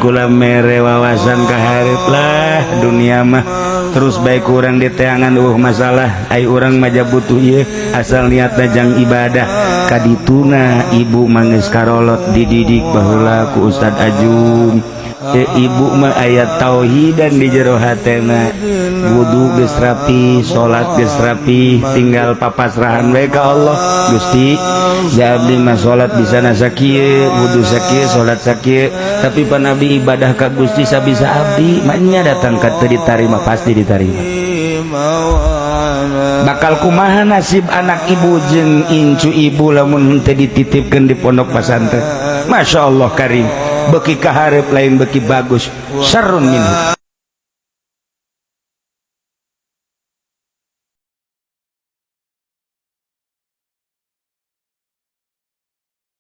Kula mere wawasan kaharep lah. Dunia mah terus baik kurang diteangan, masalah ay urang maja butuh ieu asal niatna jang ibadah. Kadituna ibu manggeus karolot, dididik baheula ku Ustad Ajum. Ibu mah aya tauhidan di jero hatena, wudu geus rapi, salat geus rapi, tinggal papasrahan we ka Allah. Gusti ya, abdi mah salat bisa sakieu, wudu sakieu, salat sakieu, tapi pan abdi ibadah ka Gusti sabisa abdi. Maknya datang ka teu ditarima, pasti ditarima. Bakal kumaha nasib anak ibu jeung incu ibu lamun henteu dititipkeun di pondok pesantren? Masya Allah karim, beki kaharep lain beki bagus, syarrun minhu.